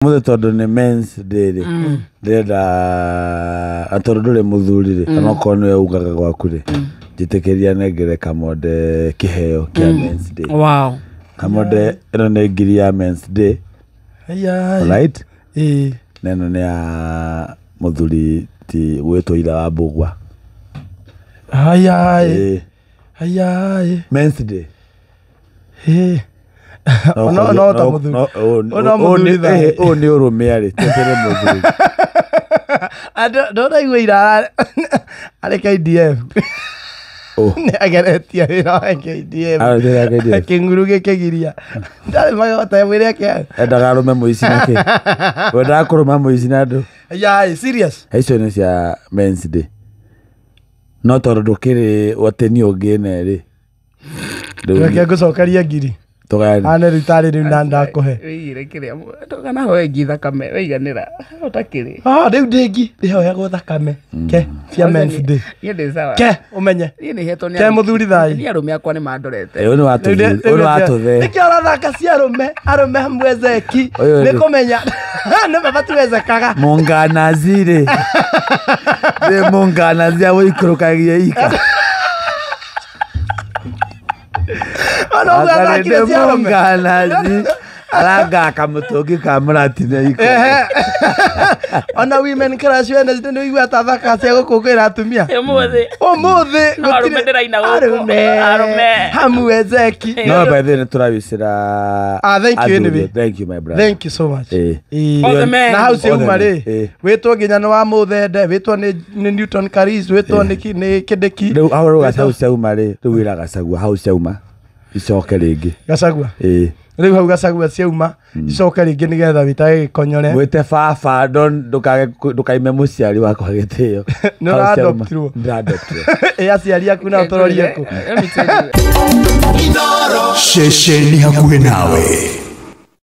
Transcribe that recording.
Mũthĩ tondũ nĩ men's day rĩ, ndĩrenda na tondũ ndũrĩ mũthuri rĩ, kana okorwo nĩwe ugaga gwaku rĩ, njĩtĩkĩria nengere Kamonde kĩheo kĩa men's day. Wow. Kamonde, ĩno nĩ ngiri ya men's day. Aya. Right? Ĩĩ. Na ĩno nĩ ya mũthuri ti gwĩtwo ithe wa Mbũgua. Aya. Ĩĩ. Aya. Men's day. Ĩĩ. No no ta mũthuri. No mũthuri tha. Ũyũ nĩ ũrũme arĩ, ti atĩ nĩ mũthuri. Andũ ndũraigua ira arĩ KDF. Ũ. Nĩ ageretie wĩra wa KDF. Arĩ wĩra wa KDF. Kĩng'uru gĩkĩgiria. Ndarĩ magota mwĩre ake. Endaga arũme mũici na kĩ? Wendaga kũrũma mũici na andũ? Aya, serious. Icio nĩ cia men's day. No tondũ ndũkĩrĩ wateni ũngĩ ne rĩ. Reke ngũcokerie ngiri. Tũgayane. Ane rĩu tarĩ rĩu na ndakũhe. Wĩigire kĩrĩa ndũkanahoe ngi thakame wĩiganĩra ũtakĩrĩ. Ah, rĩu ndĩngi ndĩhoyagwo thakame. Ke cia men's day. Niĩ ndĩ sawa. Ke ũmenye. Niĩ nĩ hetwo nĩ Ke mũthuri thai. Niĩ arũme akwa nĩ mandorete. Ũyũ nĩ watũthe. Ũyũ nĩ watũthe. Nĩkĩo ũrathaka cia arũme, arũme hamwezeki. Ũyũ Nĩ nĩ- kũmenya nĩ mabatuwezekaga. Mũnganazi rĩ. Nĩ mũnganazi awĩikũrũkagia ika. Ona ũguo athakire Nĩ cia arũme. mũnganazi arangaka mũtũngi ka mũratina iko. Ehe. Ona women crush Wednesday nĩ ũigua ta thaka cia gũkũngũĩra atumia. Ũmũthĩ. Ũmũthĩ No arũme ndĩraina gũkũ. arũme Arũme. hamuwezeki. No, by the way, nĩ tũrawicĩra Ah, thank you anyway. Thank you, my brother. Thank you so much. Eh. Ĩĩ. All the men. Na hau ciauma All the men. rĩ, Eh. wĩtwo nginya nĩ wa mũthende, wĩtwo nĩ Newton Karis, wĩtwo nĩ Kĩndĩki. Rĩu hau rĩu hau ciauma rĩ, rĩu wĩra Gachagua hau ciauma icoke rĩngĩ. Gachagua. Ĩĩ. Rĩu hau Gachagua ciauma icoke rĩngĩ nĩgetha wĩtage gĩkonyore. Mwĩte baba ndũkaime mũciari wakwa gĩtĩo. Nĩ ũra-adoptirwo. Ndĩra-adoptirwo. Ĩ aciari aku na ũtororie kũ. Let me tell you. Ceceni hakuhĩ nawe.